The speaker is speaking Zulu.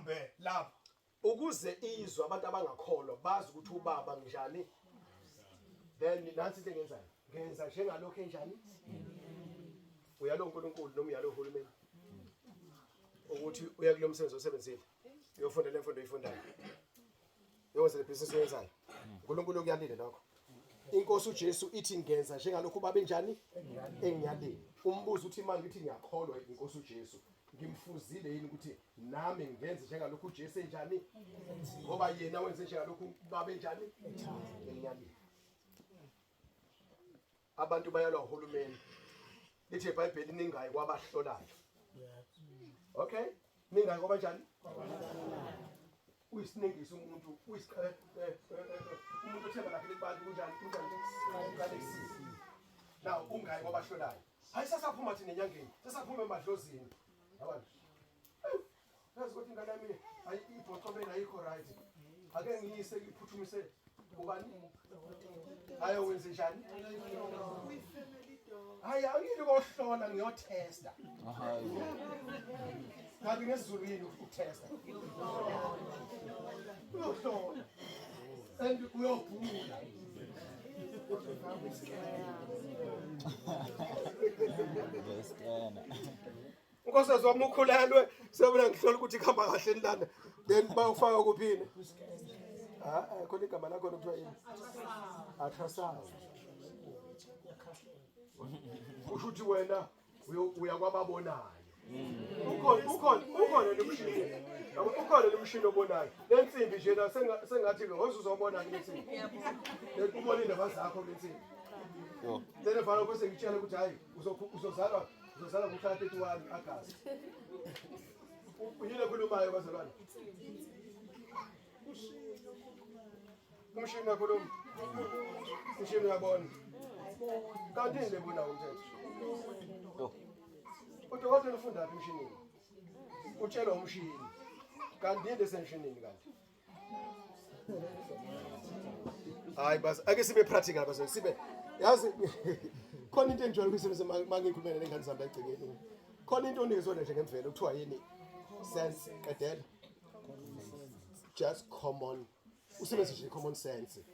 Ngibambe lapho. Ukuze izwe abantu abangakholwa bazi ukuthi ubaba njani. Then nansi into engenzayo. Ngenza njengalokho enjani? Uyalo uNkulunkulu noma uyalo uhulumeni? Ukuthi uya kulo msebenzi osebenzile. Uyofunda le mfundo oyifundayo. Uyokwenza le business oyenzayo. uNkulunkulu ukuyalile lokho. Inkosi uJesu ithi ngenza njengalokhu ubaba enjani? Engiyalile. Umbuzo uthi manje uthi ngiyakholwa inkosi uJesu. Ngimfuzile yini ukuthi nami ngenze njengalokhu uJesu enjani? Ngoba yena wenze njengalokhu ubaba enjani? Engiyalile. Abantu bayalwa uhulumeni. Lithi iBhayibheli ningayi kwabahlolayo. Okay? Ningayi kwabanjani? Uyisinengiso umuntu, uyisiqe eh, eh, eh, umuntu othemba lakhe likubantu kunjani? Kunjani? Uqalekisile. Now ungayi kwabahlolayo. Hayi sasaphuma thina enyangeni, sasaphuma emadlozini. Yabona? Yazi ukuthi ingane yami ayi ibhocobela ayikho right. Ake ngiyise iphuthumise ubani? Hayi wenze njani? Hayi angili kohlola ngiyotesta. Kanti ngesiZulu yini ukutesta? Uyohlola. And uyobhula. Ngiyascana. Unkosikazi wami ukhulelwe sebona ngihlola ukuthi kuhamba kahle lana then bayofaka kuphini ah eh, khona igama lakho kuthiwa yini ultrasound kusho ukuthi wena uya kwababonayo ukhona ukhona ukhona lo mshini yabo ukhona lo mshini obonayo le nsimbi nje la sengathi ke uzobona ke lensimbi ubona indaba zakho le nsimbi then efana bese ngitshela ukuthi hayi uzozalwa Uzozalwa ngomhla ka-31 August. Uyini ekhulumayo bazalwane? Umshini uyakhuluma. Umshini uyabona. Kanti yini lebonayo umthetho? Udokotela ufunda phi emshinini? Utshelwa umshini. Kanti yini esemshinini kanti? Hayi bas ake sibe practical bas sibe yazi khona into enjwayele ukuyisebenzisa uma ngikhulumela nengane zami egcekeni. Khona into onikezwe nje ngemvelo kuthiwa yini? Sense qedela. Just common usebenzise nje common sense.